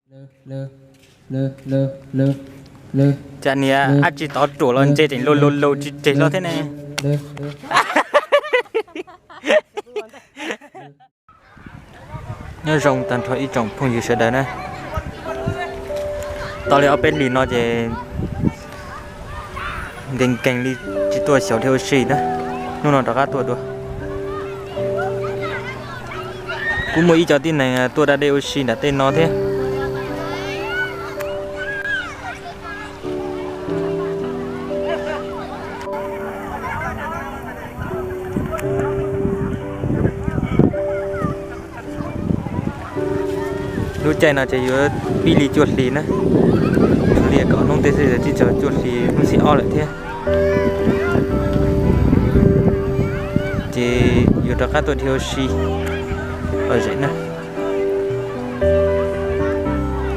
Cas niag ab tsi tov ruam los ntse tseem lus lus lus tsis tseg hlo thiab ne. Nyob zoo tag nrho ib tsoom phooj ywg sawv daws na. Tau li ob peb hlis no ces nkees nkees li tsis tuaj xyaum dhia ua si na. Hnub no rov qab tuaj dua. Kuj muaj ib co tib neeg tuaj da dej ua si nram tej no thiab. Lub caij no ces yuav pib li cuaj hlis na. Li kaum hnub tej xwb tsis txog cuaj hlis hnub thib ob lawm thiab. Ces yuav rov qab tuaj dhia ua si lom zem na.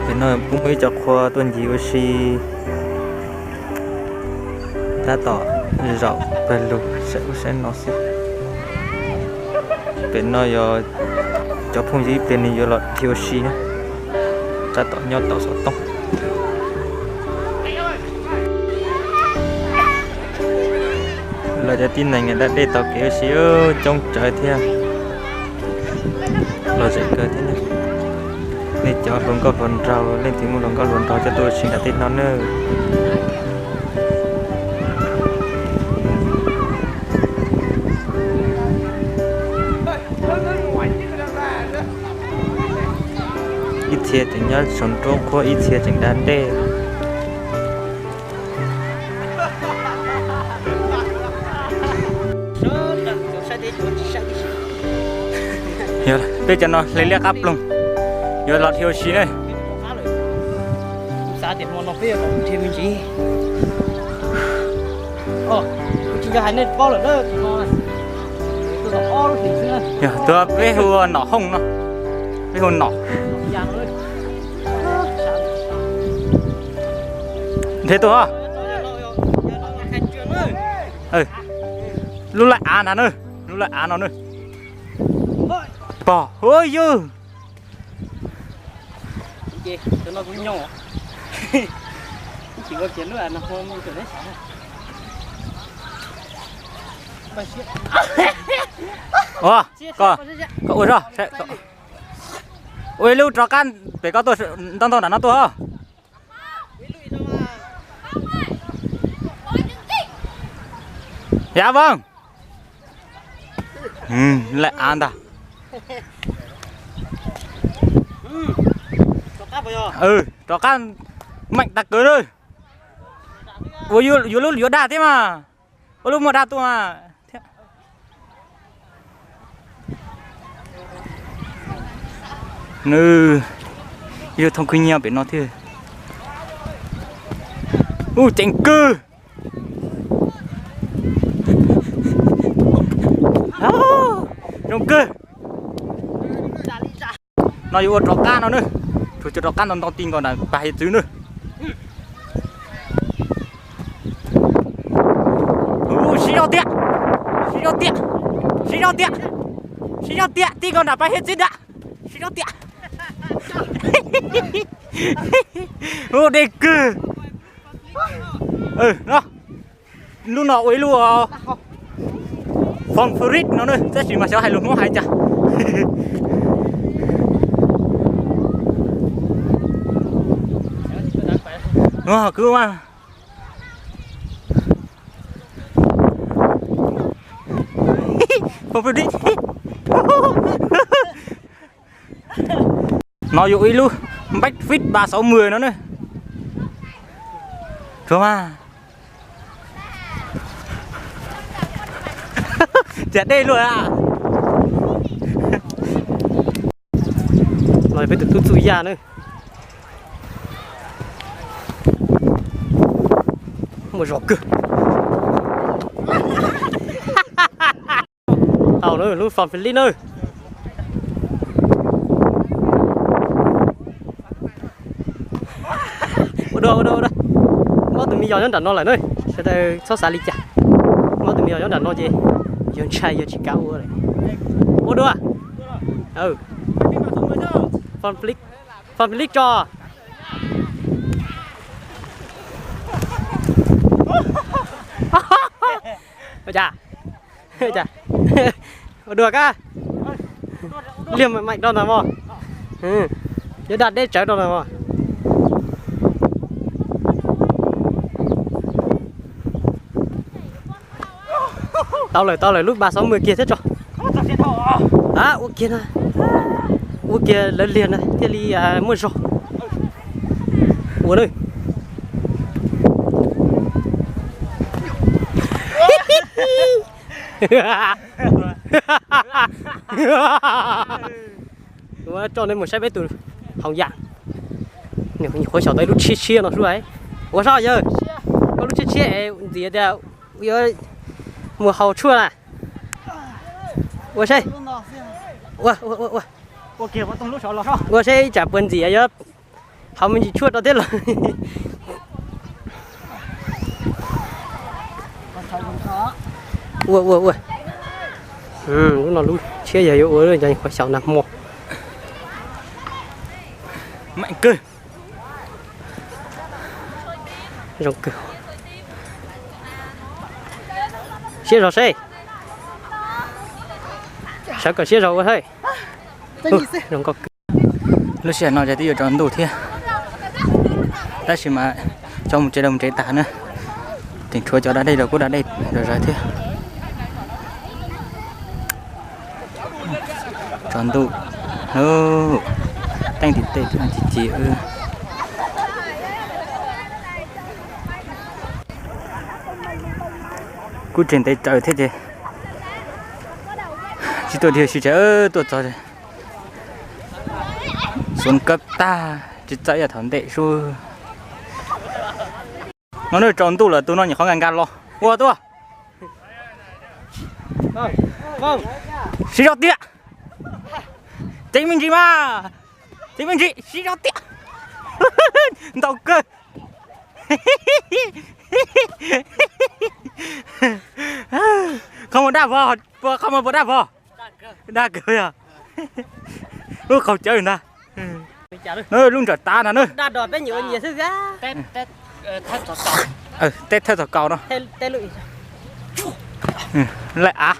Pem no kuj muaj ib co qhua tuaj ncig ua si. Tab tom zaum pawg lug saib ub saib no xwb. Pem no yog cov phooj ywg ib pliag nws yuav los dhia ua si na. Tab tom nyob tom xov tooj. Los cov tib neeg da dej taug kev ua si coob tsawv thiab. Lom zem kawg thiab. Nej cov hluas nkauj hluas nraug leej twg muaj hluas nkauj hluas nraug coj tuaj ua si nram tej no nawb. Ib txhia tseem nyob saum nruab qhuab ib txhia tseem da dej. Peb cov no hle liab qab ploog, yuav los dhia ua si na. Yog tuaj peb hu Nom Hooj no, peb hu Nom. Nrhiav tuaj. Lub laj av ntag na, lub laj av no na. Pog, hu yug. Ua, koj, koj ua zog, ua ib lub rov qab pem koj tuaj ntau ntau nram no tuaj. Yav Vooj. Laj av ntag. Rov qab meem tag kawg na. Ua yuav lub yuav dag thiab mas. Ua lub muaj dag tuaj mas. Nws, ib lub thooj khwb nyiab pem no thiab. Ub, ceev kawg. Zoo kawg. No yuav ua rov qab no na. Tsuas cov rov qab ntau ntau ti nkaus nram pas hiav txwv na. Ub, siv zog tiag, siv zog tiag, siv zog tiag, siv zog tiag, ti nkaus nram pas hiav txwv nram, siv zog tiag. Ub, deb kawg. No, lub no ua ib lub Fon Frit no na, tab sis mas xyov hais lus Hmoob hais cas. Kwv mas. Fon Frit. No yuav ua ib lub Npaj Fit ba sáu mươi no na. Tsuag mas. Tias dej luaj a. Los peb tus tub Txuj Yaj na. Muaj zog kawg. Tau na, lub Fon Frit na. Ua dua, ua dua, ua dua. Mob tus me yos nyob nram no lawm na. Sawv daws txhob xav li cas. Mob tus me yos nyob nram no ces yog ntshai yog tsis kav ua lawm. Ua dua. Fon Frit, Fon Frit tso. Ua cas? Ua cas? Ua dua kab. Liag meem meem rau ntag mog. Yuav da deb tsawv rau ntag mog. Tau lawm, tau lawm, lub ba sáu mươi kiag thiab tso. A, ua kiag na. Ua kiag lawv liag na thiaj li muaj zog. Ua na. Ua tso nej mus saib peb tus Hoo Yam. Nyuam qhuav xyaum tau ib lub tshiab tshiab no sub. Ua soj yawg, koj lub tshiab tshiab es ntxim tias yuav mus haus tshuaj na. Ua seb. Ua, ua, ua, ua. Ua seb ib tsam puas ntxim yuav haus me ntsis tshuaj rau thiab los. Ua, ua, ua. Lub no lub tshiab yog yuav ua, qhuav xyaum nag hmo. Meem kawg. Zoo kawg. Siab zog seb. Sawv kom siab zog ua seb. Zoo nkauj kawg. Lub sij hawm no ces twb yuav tsaus ntuj thiab, tab sis mas cov mus tsev los mus tsev tas na, tseem tshuav cov da dej los kuj da dej zom zaws thiab. Tsaus ntuj, teeb tim tej ci ci. Kuj tseem ntev tsawv thiab ces tsis tuaj dhia si tsawv tuaj txog. Xuv kab tag tsis txawj yog thaum ntej sub. No nws tsaus ntuj lawm tus no nyuam qhuav nkag nkag los ua tuaj. Siv zog tiag. Ceev me ntsis mas. Ceev me ntsis siv zog tiag. Ntau kawg. Qhov muag daj vog, qhov muag puas daj vog? Daj kawg yog. Lub qaug cawv ntag. Lub ntsawm tav ntag na. Teb thawj txog kaus no. Lawm av.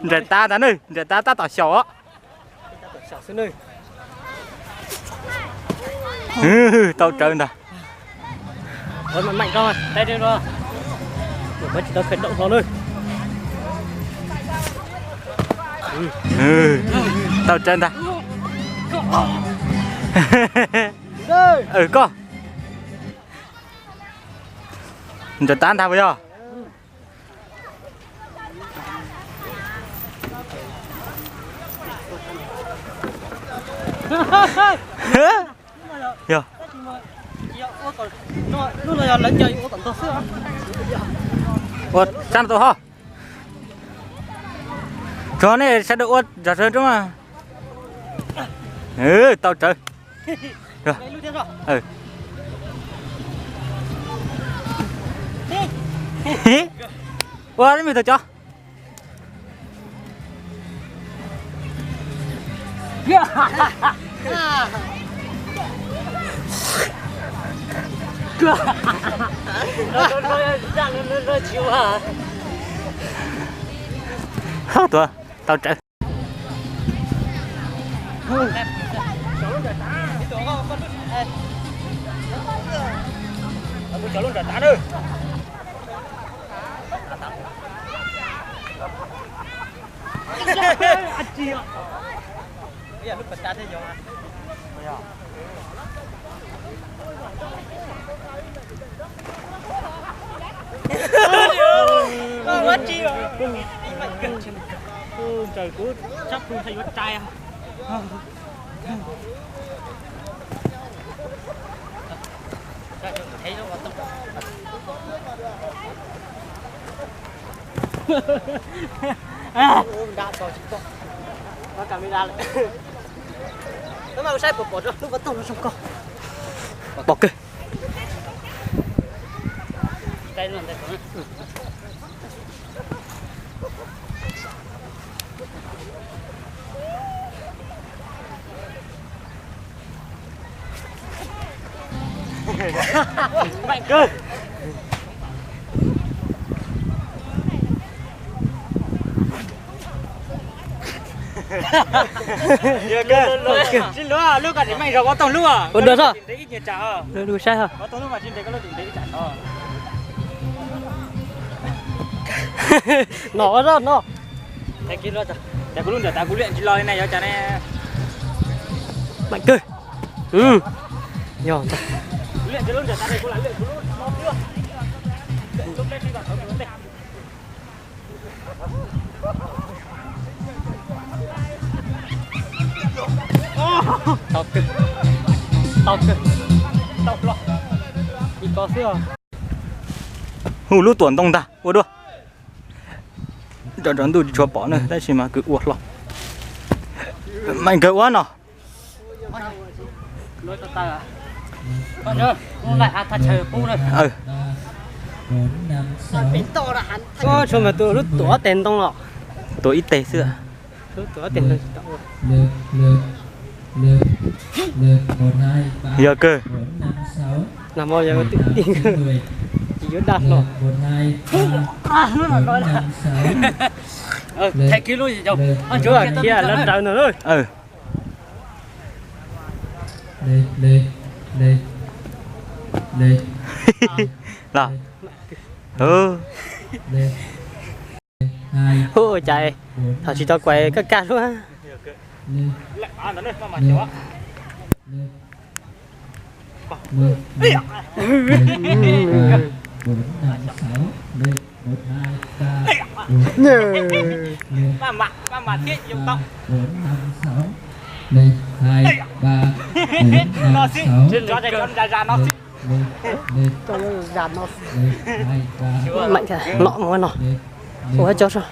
Ntsawm tav ntag na, ntsawm tav tab tom xyaum os. Tau tsawv ntag. Tau tsawv ntag. Koj. Ntsawm tav ntag puas yog? Yog. Ua sab tau ho. Tso nej sawv daws ua zom zaws rau mas. Tau tsawv. Ua me tau cov. Hab tuaj tau tsawv. Ntsawm kuv sab plhu ntshai yuav tsaig. Pom kawg. Meem kawg. Tsis luag, lub koj tsis meej zog, vau toog lub. Ua dua tso. Lub saib ho. No ua zog no. Meem kawg. Yog ntag. Tau kawg, tau kawg, tau hlo. Ib ko xwb os. Hu lub tuam ntoo ntag ua dua. Nrov nrov ntuj tsis tshua pom na tab sis mas kwv ua hlo. Meem kawg ua no. Tshuav mas tus lub tuam ob teg ntoo los. Tuam ib teg xwb. Lub tuam ob teg ntoo tsis tau ua. Yog kawg. Nag hmo yog twm tij, tsis yuav daj hlo. Thiab lawv raws no lawm. Los. Hu cas thaum tsis tau kuav kaj kaj lub. Meem no ua no. Ua cov so.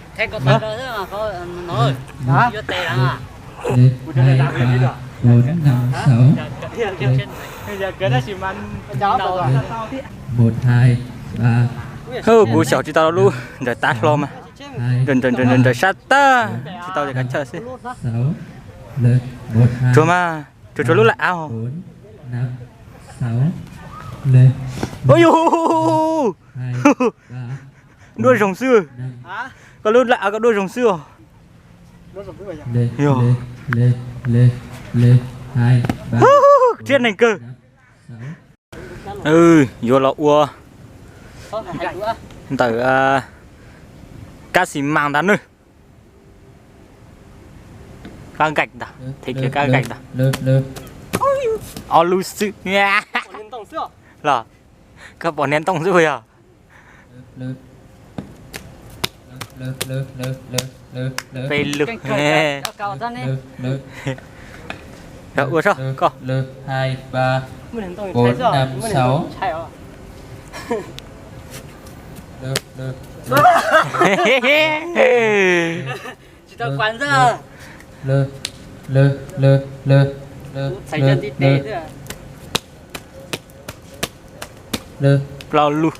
Kuv xyaum tsis tau lub nrawm tav hlo mas. Nrawm sab tag tsis tau ces kav chaw xwb. Tsuag mas, tsuag tsuag lub laj av. Ua yus, duab zoog xwb. Koj lub laj av koj duab zoog xwb os. Yog. Tsiab neeg kawg. Yuav los ua ntawm kab xi mas ntag nawb. Kab nkaim ntag, them kiag kab nkaim ntag. Ob lub xwb. Los, koj pom niag ntoo xwb puas yog? Peb lub. Ua soj koj. Plaub lub.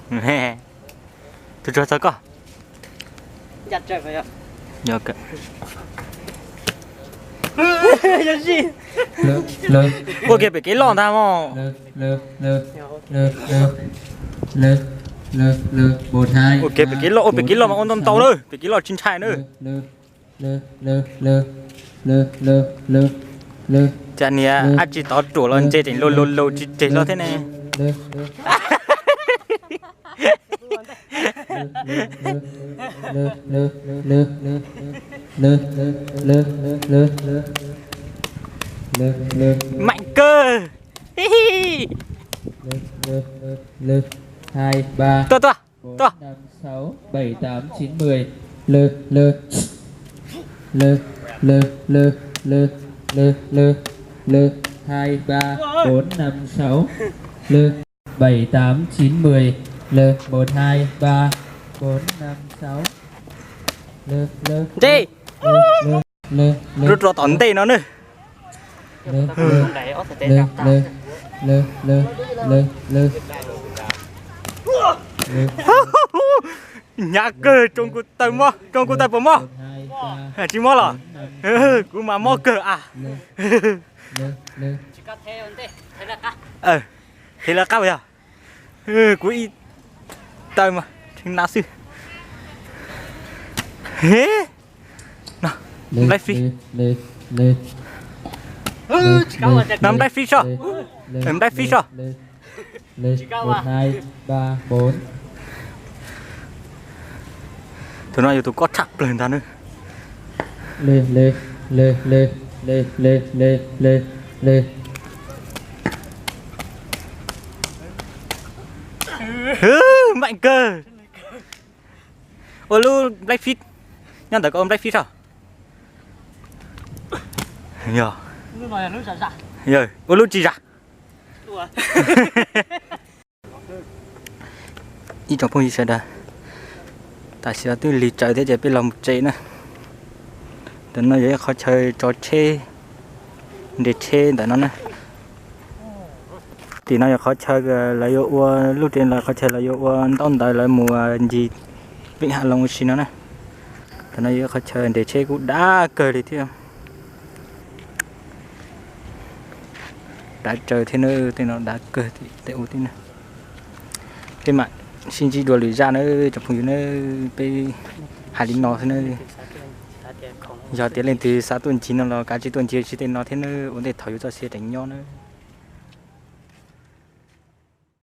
Tsuag tsuag txog koj. Ua kiag pem kev loj ntag mog. Ua kiag pem kev loj, ua pem kev loj mas ua ntau ntau lawm, pem kev loj tsis ntshai na. Cas niag ab tsi tov ruam los ntse tseem laus laus laus tsis tseg los thiab ne. Meem kawg. Tuaj, tuaj, tuaj. Ntej. Rub rau tom ntej no na. Hnyav kawg, tsoo kuv taw mob, tsoo kuv taw puas mob? Tsis mob los? Kuv mas mob kawg a. Thev lawv qab puas yog? Kuv ib taw mas tshee na xwb. He, no, Nplaib Fib. No Nplaib Fib soj. Nplaib Fib soj. Tus no yog tus koj tshaj plawg ntag na. Maim kawg. Ua lub Nplaib Fib, nyob ntawm koj ua Nplaib Fib soj. Yog, ua lub tsis zam. Ib tsoom phooj ywg sawv daws, tam sim no twb lig tsaws thiab ces peb los mus tsev na. Ntawm no yog ib qhov chaw tso tsheb, nres tsheb ntawm no na. Tim no yog qhov chaw lawv yuav ua, lub tsev los qhov chaw lawv yuav ua ntaub ntawv lawv mus ncig Vịnh Hạ Long ua si no na. Tam no yog ib qhov chaw nres tsheb kuj dav kawg li thiab. Dav tsaws thiab na, tej no dav kawg tej ub thiab na. Peb mam sib ntsib dua lwm zaj na tsoom phooj ywg na. Peb hais li no xwb na. Yog tias leej twg xav tuaj ncig no los kav tsij tuaj ncig tsis tej no thiab na, ua ntej thaum yus txoj sia tseem nyob na.